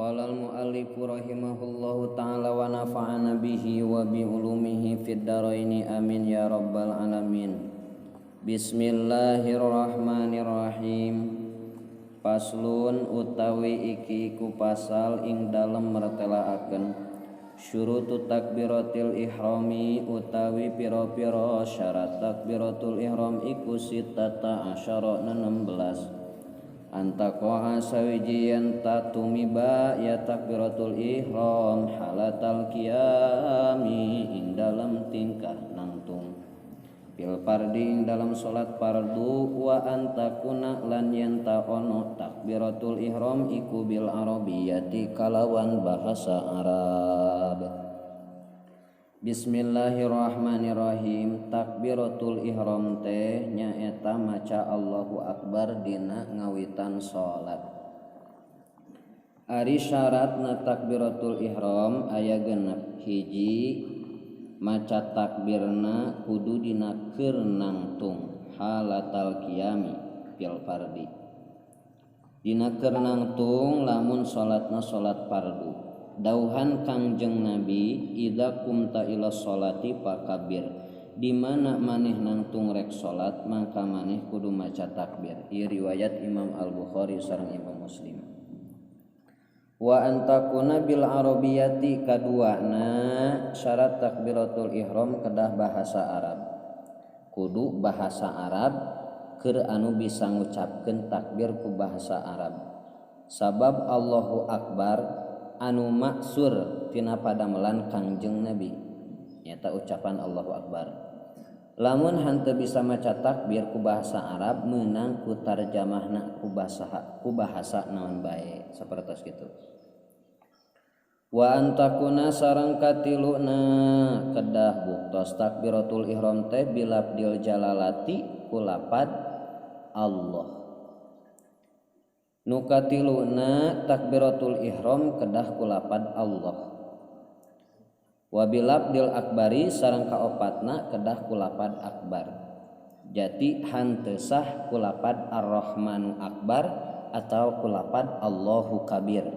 Qala al-muallif rahimahullahu ta'ala wa nafa'ana bihi wa bi ulumihi fid dharaini amin ya rabbal alamin. Bismillahirrahmanirrahim. Paslun utawi iki iku pasal ing dalem mertelaaken syurutu takbiratil ihrami utawi pira-pira syarat takbiratul ihram iku sitata asyara 16 antaqa'a sawiji yen tatumiba ya takbiratul ihram halatal qiyami ing dalem tingkah nangtung fil fardi ing dalam salat fardu wa antakuna lan yen ta ono takbiratul ihram iku bil arabiyyati kalawan bahasa Arab. Bismillahirrahmanirrahim. Takbiratul ihram teh nyaeta maca Allahu akbar dina ngawitan salat. Ari syaratna takbiratul ihram aya genep. Hiji, maca takbirna kudu dina keur nangtung halatal qiyami fil fardi. Dina keur nangtung lamun salatna salat fardu. Dauhan Kangjeng Nabi idza qumta ila sholati fakabbir. Di mana maneh nangtung rek salat mangka maneh kudu maca takbir. Ieu riwayat Imam Al-Bukhari sareng Imam Muslim. Wa antakuna bil arabiyati kaduana syarat takbiratul ihram kedah bahasa Arab. Kudu bahasa Arab keur anu bisa ngucapkeun takbir ku bahasa Arab. Sabab Allahu akbar anu maksur tina padamelan Kangjeng Nabi nyata ucapan Allahu akbar. Lamun hanteu bisa maca takbir ku bahasa Arab meunang ku tarjamahna ku bahasa naon bae sapertos kitu. Wa antakuna sareng katiluna kedah buktos takbiratul ihram teh bilabdil jalalati ku lapad Allah. Nu katiluna takbiratul ihram kedah ku lapad Allah. Wa bilabdil akbari sareng kaopatna kedah ku lapad akbar. Jati hanteu sah ku lapad Ar-Rahmanu akbar atau ku lapad Allahu kabir.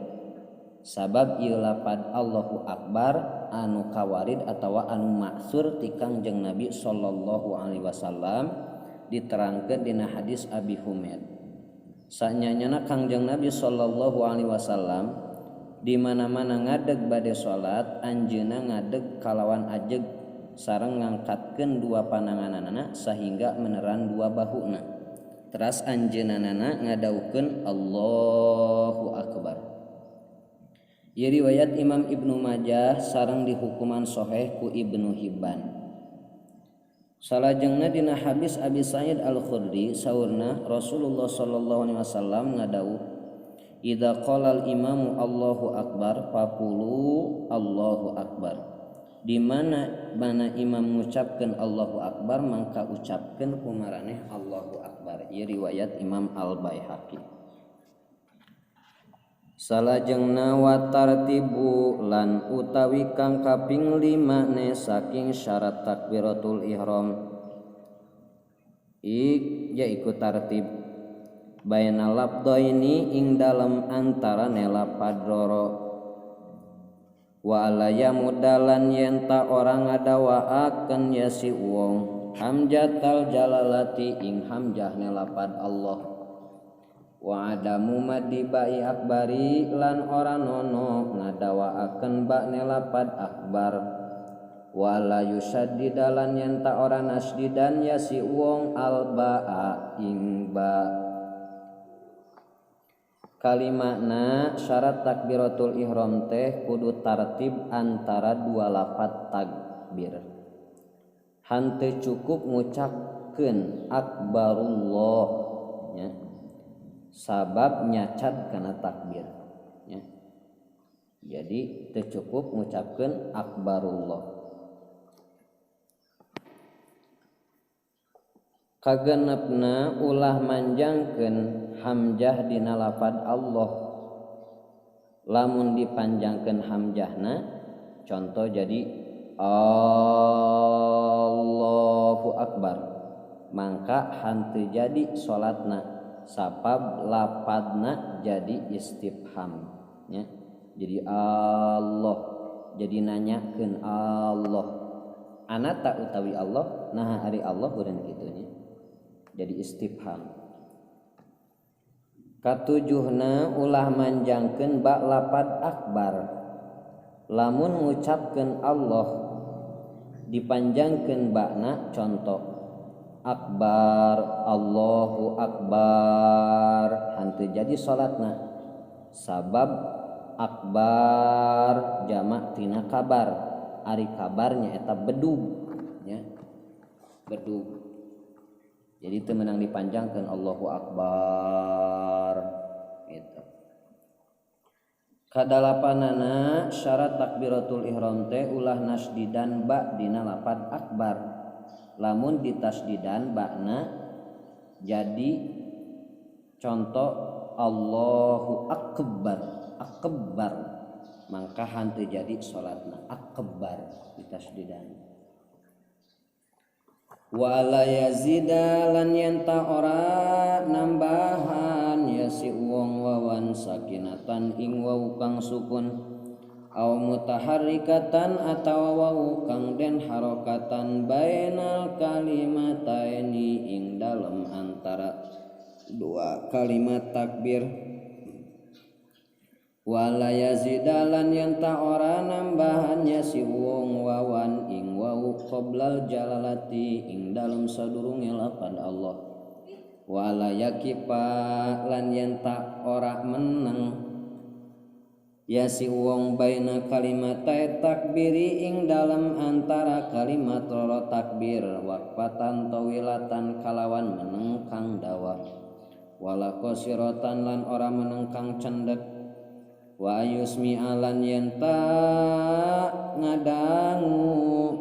Sabab ieu lapad Allahu akbar anu kawarid atawa anu maksur ti Kangjeng Nabi sallallahu alaihi wasallam diterangkeun dina hadis Abi Humaid. Sanyanyana Kangjeng Nabi sallallahu alaihi wasallam di mana-mana ngadeg bade salat anjeunna ngadeg kalawan ajeg sareng ngangkatkeun dua panangananana sehingga meneran dua bahuna. Teras anjeunna ngadaukeun Allahu akbar. Ieu riwayat Imam Ibnu Majah sareng dihukuman sahih ku Ibnu Hibban. Salajengna dina hadis Abi Sa'id Al-Khudri saurna Rasulullah sallallahu alaihi wasallam ngadawuh idza qala al-imamu Allahu akbar faqulu Allahu akbar. Di mana mana imam ngucapkeun Allahu akbar mangka ucapkeun kumaraneh Allahu akbar. Ieu riwayat Imam Al-Baihaqi. Salajengna wa tartibu lan utawi kang kaping 5 ne saking syarat takbiratul ihram yaiku tartib baina labdaini ing dalem antarane lapad loro wa alaya mudalan yen ta ora ngadawaaken ya si wong hamjatal jalalati ing hamjahne lapad Allah wa adamu maddi ba'i akbari lan ora nono ngadawaaken ba'ne lapad akbar wa la yusaddidalan yen ta ora nasdidan ya si wong al ba'a ing ba. Kalimatna syarat takbiratul ihram teh kudu tartib antara dua lapad takbir. Hanteu cukup ngucapkeun akbarullah nya. Sabab nyacat kana takbir ya. Jadi teu cukup ngucapkeun akbarullah. Kagenepna ulah manjangkeun hamzah dina lapad Allah. Lamun dipanjangkeun hamzahna contoh jadi Allahu akbar mangka hanteu jadi salatna sabab lapadna jadi istifham nya. Jadi Allah jadi nanyakeun Allah anata utawi Allah nah ari Allah urang kitu nya. Jadi istifham. Katujuhna ulah manjangkeun ba lapad akbar. Lamun ngucapkeun Allah dipanjangkeun bakna contoh akbar Allahu akbar henteu jadi salatna sabab akbar jamak tina kabar ari kabarnya eta bedug nya bedug. Jadi teu meunang dipanjangkeun Allahu akbar gitu. Kadalapanana syarat takbiratul ihram teh ulah nasdidan ba dina lapad akbar. Lamun ditasdidan bakna jadi contoh Allahu akbar akbar mangka henteu jadi salatna akbar ditasdidan. Wala yazida lan yanta ora nambahan ya si wong wawan sakinatan ing wau kang sukun aw mutaharrikatan atawa wau kang den harokatan bainal kalimataini ing dalem antara dua kalimat takbir. Wala yazida lan yanta ora nambahan ya si wong wawan ing wau qoblal jalalati ing dalem sadurunge lapan Allah. Wala yakifa lan yanta ora meneng ya si wong baina kalimatai takbiri ing dalem antara kalimat loro takbir waqfatan tawilatan kalawan meneng kang dawa. Wala qasiratan lan ora meneng kang cendek. Wa yusmi alan yenta ngadangu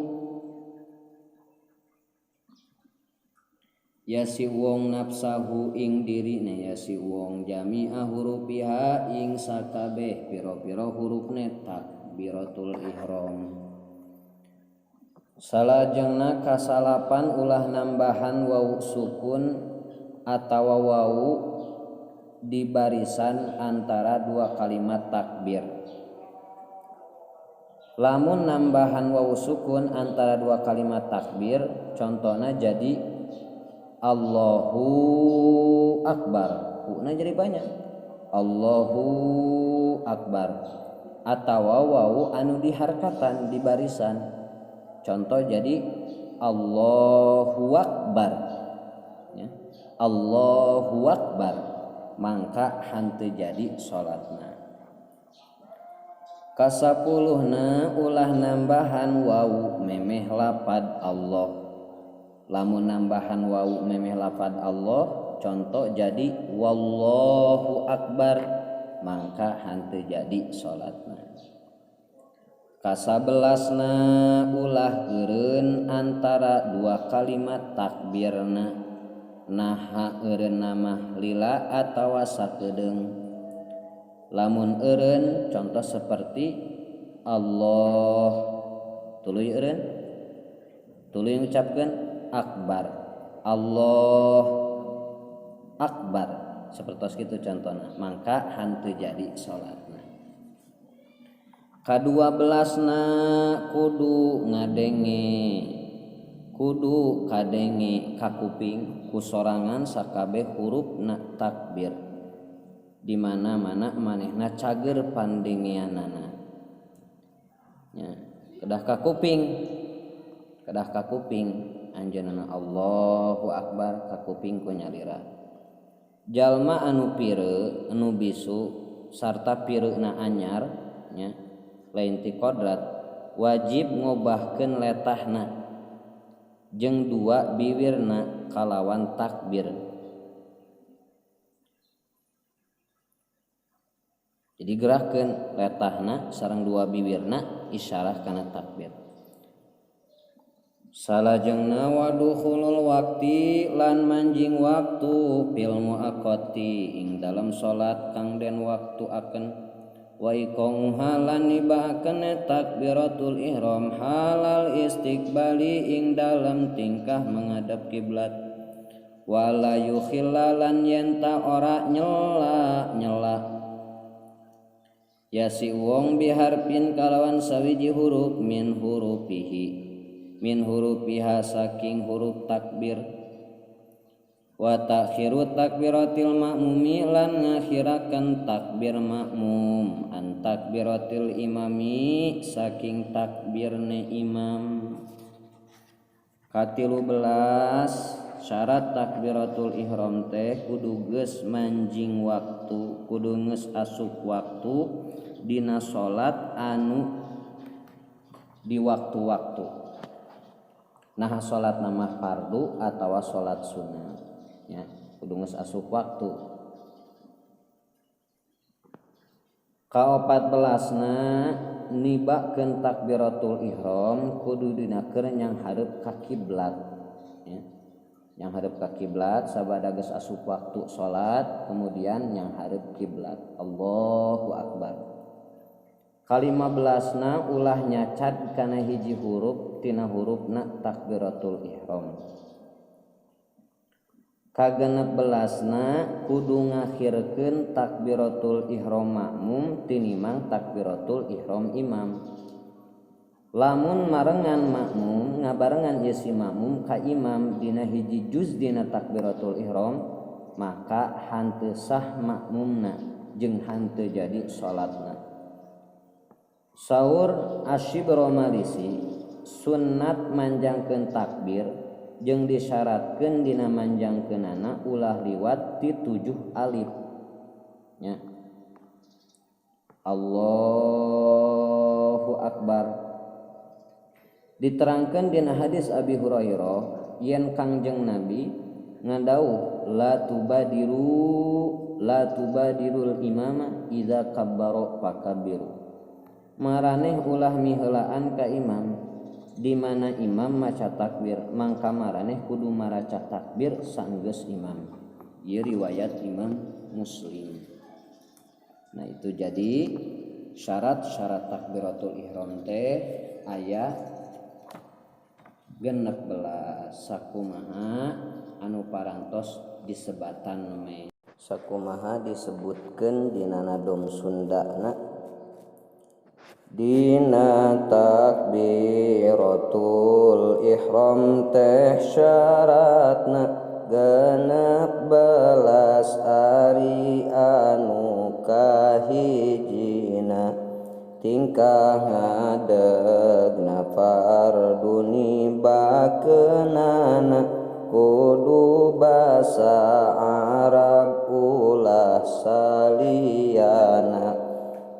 ya si wong nafsahu ing dirine ya si wong jami'a hurufiha ing sakabeh pira-pira hurufne takbiratul ihram. Salajengna kasalapan ulah nambahan wau sukun atawa wau di barisan antara dua kalimat takbir. Lamun nambahan wawu sukun antara dua kalimat takbir contohnya jadi Allahu akbar, huna jadi banyak Allahu akbar atawa wawu anu diharkatan di barisan contoh jadi Allahu akbar ya. Allahu akbar mangka henteu jadi salatna. Kasapuluhna ulah nambahan wau memeh lapad Allah. Lamun nambahan wau memeh lapad Allah contoh jadi wallahu akbar mangka henteu jadi salatna. Kasabelasna ulah eureun antara dua kalimat takbirna. Naha eureun mah lila atawa sakedeung. Lamun eureun contoh seperti Allah tuluy eureun tuluy ngucapkeun akbar Allah akbar sapertos kitu contohna mangka henteu jadi salatna. Kadua belasna kudu ngadenge kudu kadenge kakuping kusorangan sakabeh hurufna takbir di mana-mana manehna cager pandengeanana nya kedah kakuping anjeunna Allahu akbar kakuping ku nyalira. Jalma anu pireuk anu bisu sarta pireukna anyar nya lain ti kodrat wajib ngobahkeun letahna jeung dua biwirna kalawan takbir. Jadi gerakkeun letahna sareng dua biwirna isyarah kana takbir. Salajengna wadukhulul waqti lan manjing waktu fil muaqati ing dalam salat kang den waktu akan wa iqamuha lan nibaakeun takbiratul ihram halal istiqbali ing dalam tingkah menghadap kiblat wala yukhillalan yenta ora nyela nyela Ya si wong biharfin kalawan sawiji huruf min hurufihi min hurufiha saking huruf takbir. Wa ta'khiru takbiratil makmumi lan ngakhirakan takbir makmum an takbiratil imami saking takbirne imam. Katilu belas, syarat takbiratul ihram teh kudu geus manjing waktu, kudu geus asup waktu dina salat anu di waktu-waktu. Nah, salat nama fardu atau salat sunnah ya, kudu geus asup waktu. Kaopat belasna, nibakeun takbiratul ihram kudu dina keur yang hareup ka kiblat ya. Yang hareup ka kiblat sabada geus asup waktu salat, kemudian yang hareup kiblat, Allahu akbar. Kalima belasna, ulah nyacad kana hiji huruf tina hurufna takbiratul ihram. Kagenep belasna, kudu ngakhirkeun takbiratul ihram makmum tinimang takbiratul ihram imam. Lamun marengan makmum, ngabarengan ieu si makmum ka imam dina hiji juz dina takbiratul ihram, maka hanteu sah makmumna jeung hanteu jadi salatna. Saur Asyibromalisi, sunat manjangkeun takbir jeung disyaratkeun dina manjangkeunana ulah liwat ti 7 alif nya. Allahu akbar. Diterangkan dina hadis Abi Hurairah yen Kangjeng Nabi ngadawuh, la tubadiru, la tubadirul imama idza kabbara fakabbiru. Maraneh ulah miheulaan ka imam di mana imam maca takbir, mangka maraneh kudu maraca takbir sanggeus imam. Ieu riwayat Imam Muslim. Nah, itu jadi syarat-syarat takbiratul ihram teh aya 16, sakumaha anu parantos disebatan me, sakumaha disebutkeun dina nadom Sundana. Dina takbiratul ihram teh syaratna 16 ari anu kahijina, tingkah ngadegna fardu nibakeunana kudu basa Arab ulah saliyana.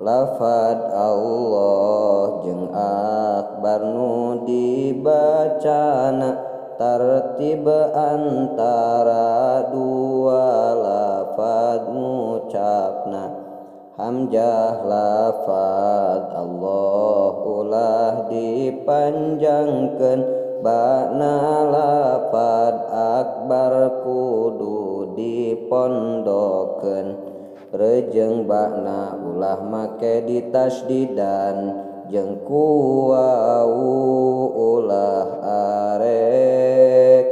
Lafad Allah jeung akbar nu dibacana tartib antara dua lafad ngucapna. Hamzah lafad Allah ulah dipanjangkeun, ba'na lafad akbar kudu dipondokeun. Rejeng ba'na ulah make ditasdidan, jeung ku wau ulah arek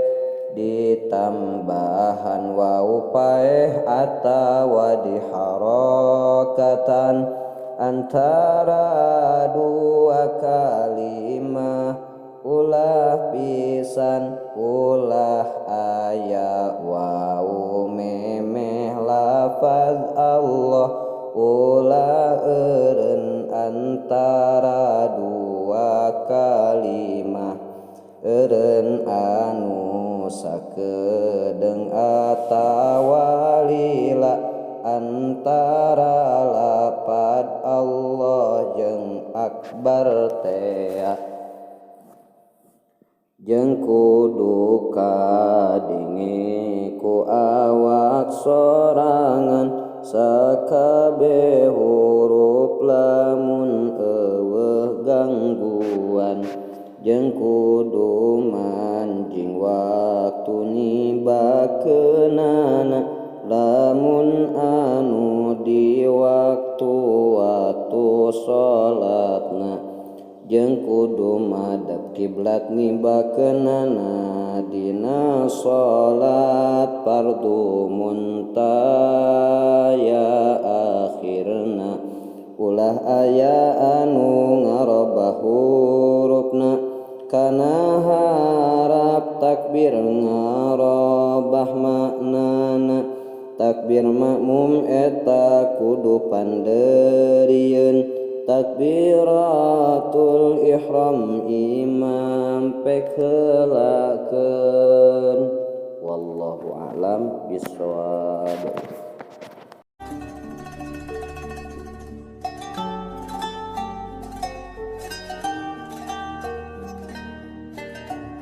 ditambahan wau paeh atawa diharokatan antara dua kalimah ulah pisan ulah aya wau memeh lafaz Allah ulah eureun antara dua kalimah eureun anu sakedeung atawa lila antara lapad Allah jeung akbar tea. Jeung kudu kadenge ku awak sorangan sakabeh huruf lamun eueuh gangguan, jeung kudu manjing waktu nibakeunana lamun anu di waktu-waktu salatna, jeung kudu madhep kiblat nibakeunana dina salat fardu muntaya akhirna. Ulah Kedah aya anu ngarobah hurufna kana harap takbir ngarobah maknana. Takbir makmum eta kudu panderieun takbiratul ihram imam pek heulakeun. Wallahu a'lam bishawab.